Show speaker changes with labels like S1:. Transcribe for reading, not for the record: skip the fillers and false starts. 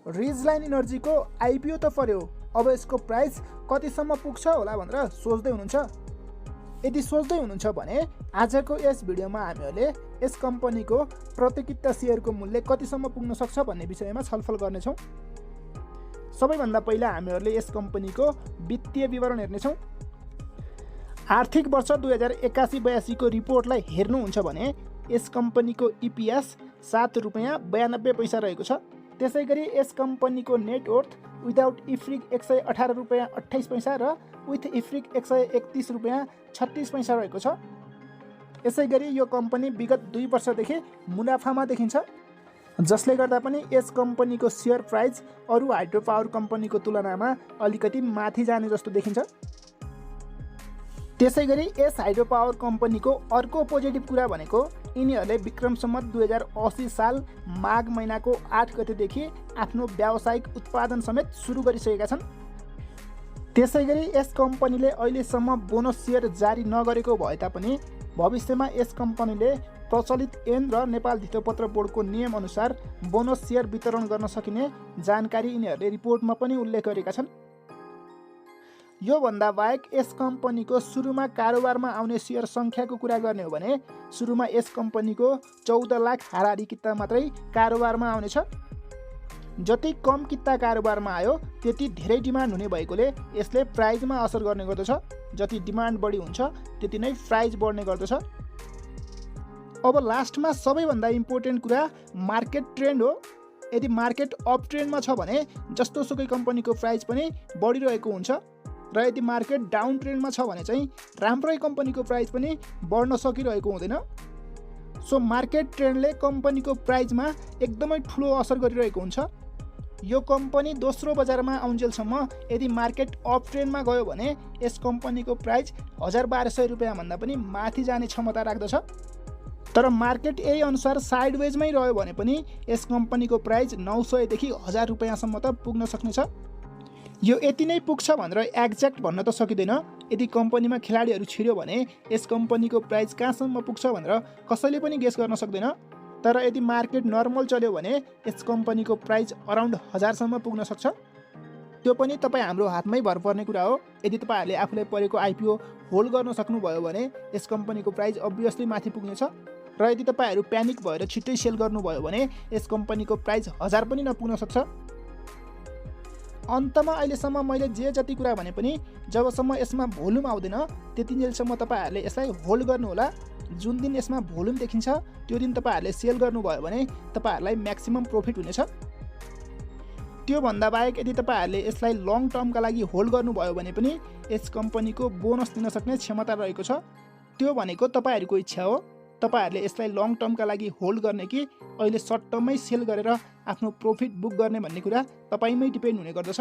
S1: रिजलाइन इनर्जीको IPO त पर्यो, अब यसको प्राइस कतिसम्म पुग्छ होला भनेर सोच्दै हुनुहुन्छ? यदि सोच्दै हुनुहुन्छ भने आजको यस भिडियोमा हामीहरूले यस कम्पनीको प्रतिकित सेयरको मूल्य कतिसम्म पुग्न सक्छ भन्ने विषयमा छलफल गर्नेछौँ। सबैभन्दा पहिला हामीहरूले यस कम्पनीको वित्तीय विवरण हेर्नेछौँ। आर्थिक वर्ष 2081-82 को रिपोर्टलाई हेर्नुहुन्छ भने यस कम्पनीको इपिएस 7 रुपैयाँ 92 पैसा रहेको छ। त्यसै गरी यस कम्पनीको नेटवर्थ विदाउट इफ्रिक 118 रुपैयाँ 28 पैसा र विथ इफ्रिक 131 रुपैयाँ 36 पैसा रहेको छ। यसै गरी यो कम्पनी विगत 2 वर्षदेखि मुनाफामा देखिन्छ, जसले गर्दा पनि यस कम्पनीको सेयर प्राइस अरू हाइड्रो पावर कम्पनीको तुलनामा अलिकति माथि जाने जस्तो देखिन्छ। त्यसै गरी यस हाइड्रो पावर कम्पनीको अर्को पोजिटिभ कुरा भनेको यिनीहरूले विक्रम सम्वत 2080 साल माघ महिनाको 8 गतेदेखि आफ्नो व्यावसायिक उत्पादन समेत सुरु गरिसकेका छन्। त्यसै गरी यस कम्पनीले अहिलेसम्म बोनस सेयर जारी नगरेको भए तापनि भविष्यमा यस कम्पनीले प्रचलित ऐन र नेपाल धितोपत्र बोर्डको नियम अनुसार बोनस सेयर वितरण गर्न सकिने जानकारी यिनीहरूले रिपोर्टमा पनि उल्लेख गरेका छन्। यो भन्दा बाहेक यस कम्पनीको सुरुमा कारोबारमा आउने सेयर सङ्ख्याको कुरा गर्ने हो भने सुरुमा यस कम्पनीको 14 लाख हाराहारी किता मात्रै कारोबारमा आउनेछ। जति कम किता कारोबारमा आयो त्यति धेरै डिमान्ड हुने भएकोले यसले प्राइजमा असर गर्ने गर्दछ। जति डिमान्ड बढी हुन्छ त्यति नै प्राइज बढ्ने गर्दछ। अब लास्टमा सबैभन्दा इम्पोर्टेन्ट कुरा मार्केट ट्रेन्ड हो। यदि मार्केट अप ट्रेन्डमा छ भने जस्तोसुकै कम्पनीको प्राइस पनि बढिरहेको हुन्छ र यदि मार्केट डाउन ट्रेन्डमा छ भने चाहिँ राम्रै कम्पनीको प्राइस पनि बढ्न सकिरहेको हुँदैन। सो मार्केट ट्रेन्डले कम्पनीको प्राइसमा एकदमै ठुलो असर गरिरहेको हुन्छ। यो कम्पनी दोस्रो बजारमा आउन्जेलसम्म यदि मार्केट अप ट्रेन्डमा गयो भने यस कम्पनीको प्राइस 1200 रुपैयाँ भन्दा पनि माथि जाने क्षमता राख्दछ। तर मार्केट यही अनुसार साइडवेजमै रह्यो भने पनि यस कम्पनीको प्राइस 900 देखि 1000 रुपैयाँसम्म त पुग्न सक्नेछ। यो यति नै पुग्छ भनेर एक्ज्याक्ट भन्न त सकिँदैन। यदि कम्पनीमा खेलाडीहरू छिर्यो भने यस कम्पनीको प्राइस कहाँसम्म पुग्छ भनेर कसैले पनि गेस गर्न सक्दैन। तर यदि मार्केट नर्मल चल्यो भने यस कम्पनीको प्राइस अराउन्ड 1000 सम्म पुग्न सक्छ। त्यो पनि तपाईँ हाम्रो हातमै भर पर्ने कुरा हो। यदि तपाईँहरूले आफूलाई परेको आइपिओ होल्ड गर्न सक्नुभयो भने यस कम्पनीको प्राइस अभियसली माथि पुग्नेछ र यदि तपाईँहरू प्यानिक भएर छिट्टै सेल गर्नुभयो भने यस कम्पनीको प्राइस 1000 पनि नपुग्न सक्छ। अन्तमा अहिलेसम्म मैले जे जति कुरा भने पनि जबसम्म यसमा भोल्युम आउँदैन त्यतिन्जेलसम्म तपाईँहरूले यसलाई होल्ड गर्नुहोला। जुन दिन यसमा भोल्युम देखिन्छ त्यो दिन तपाईँहरूले सेल गर्नुभयो भने तपाईँहरूलाई म्याक्सिमम प्रफिट हुनेछ। त्योभन्दा बाहेक यदि तपाईँहरूले यसलाई लङ टर्मका लागि होल्ड गर्नुभयो भने पनि यस कम्पनीको बोनस दिन सक्ने क्षमता रहेको छ। त्यो भनेको तपाईँहरूको इच्छा हो। तपाईँहरूले यसलाई लङ टर्मका लागि होल्ड गर्ने कि अहिले सर्ट टर्ममै सेल गरेर आफ्नो प्रफिट बुक गर्ने भन्ने कुरा तपाईँमै डिपेन्ड हुने गर्दछ।